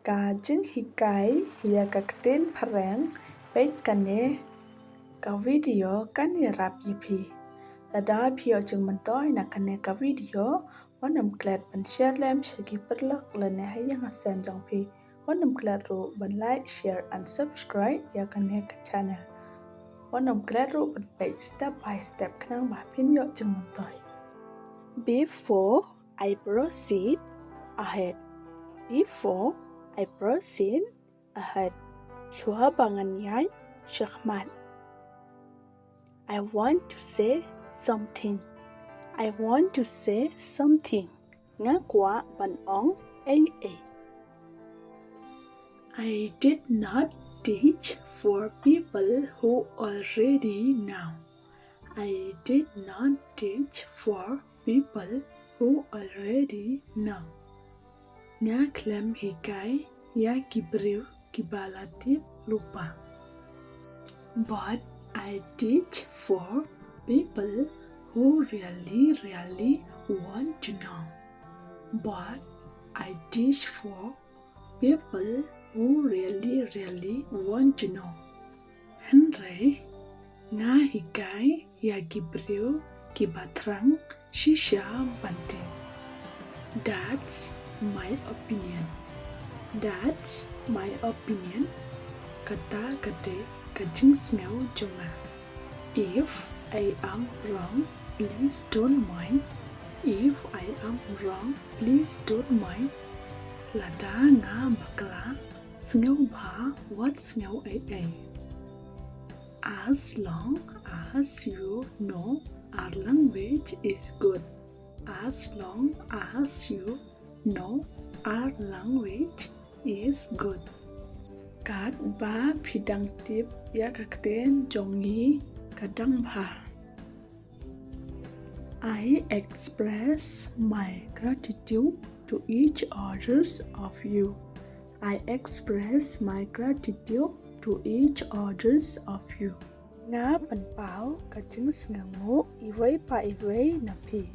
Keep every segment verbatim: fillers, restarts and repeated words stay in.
Ka jinghikai ïa ka ktien phareng, peit kane ka video kan ïarap ïa phi. Lada phi ïoh jingmyntoi na kane ka video, wat nym klet ban share lem sha ki paralok lane ha ïing ha sem jong phi. Wat nym klet ruh ban like, share and subscribe ïa kane ka channel. Wat nym klet ruh ban peit step by step khnang ba phin ïoh jingmyntoi. Before I proceed ahead. Before I proceed ahead. Shuwa ba ngan ïaid shakhmat. I want to say something. I want to say something. Nga kwah ban ong ei ei. I did not teach for people who already know. I did not teach for people who already know. Nga khlem hikai ïa ki briew kiba la tip lypa. But I teach for people who really, really want to know. But I teach for people who really, really want to know. Hynrei nga hikai ïa ki briew kiba thrang shisha ban tip. That's my opinion. That's my opinion. Kata ka dei ka jingsngew jong nga. If I am wrong, please don't mind. If I am wrong, please don't mind. Lada nga bakla, sngewbha wat sngew ei ei. As long as you know our language is good. As long as you know our language is good. Katba phi dang tip ïa ka ktien jong ngi ka dang bha. I express my gratitude to each others of you. I express my gratitude to each others of you. Nga pynpaw ka jingsngewnguh iwei pa iwei na phi.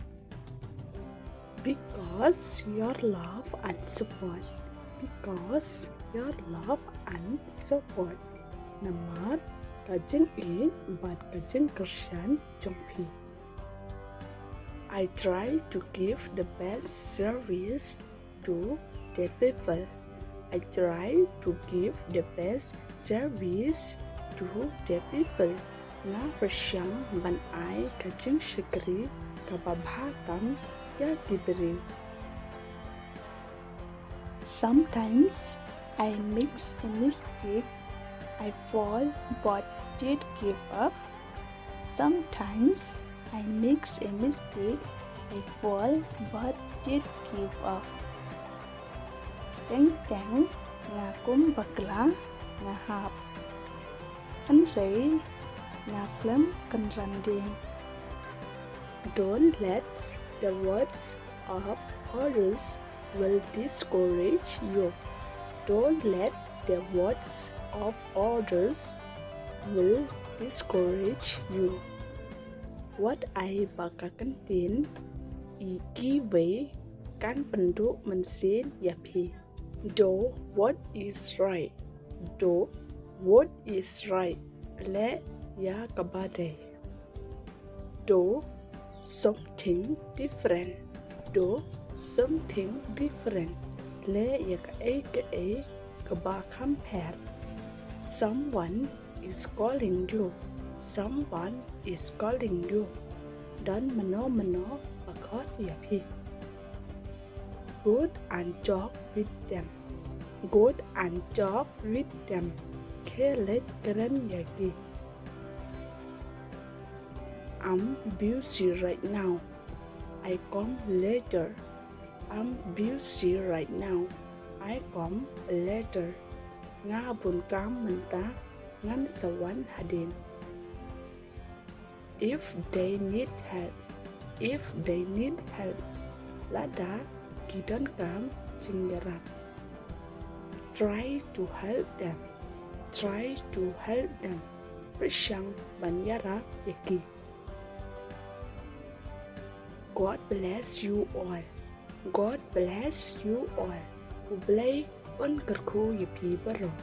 Because your love and support. Because your love and support. Namar ka jingïeit bad ka jingkyrshan jong phi. I try to give the best service to the people. I try to give the best service to the people. Nga pyrshang ban ai ka jingshakri kaba bha tam ïa ki briew. Sometimes I make a mistake, I fall but did give up. Sometimes I make a mistake, I fall but did give up. Teng teng nga kum bakla nga hap. Hynrei nga khlem kynran dien. Don't let the words of others will discourage you. Don't let the words of others will discourage you. Wat ai ba ka ktien i kiwei kan pynduh mynsiem ïa phi. Do what is right. Do what is right. Leh ïa kaba dei. Do something different. Do something different. Leh ïa kaei kaei kaba kham pher. Someone is calling you. Someone is calling you. Don mano mano ba khot ïa phi. Go and talk with them. Go and talk with them. Khie leit kren ïa ki. I'm busy right now. I come later. I'm busy right now. I come later. Nga bun kam mynta, ngan sa wan hadien. If they need help. If they need help. Lada ki donkam jingïarap. Try to help them. Try to help them. Pyrshang ban ïarap ïa ki. God bless you all. God bless you all. U Blei Un kyrkhu ïa phi baroh.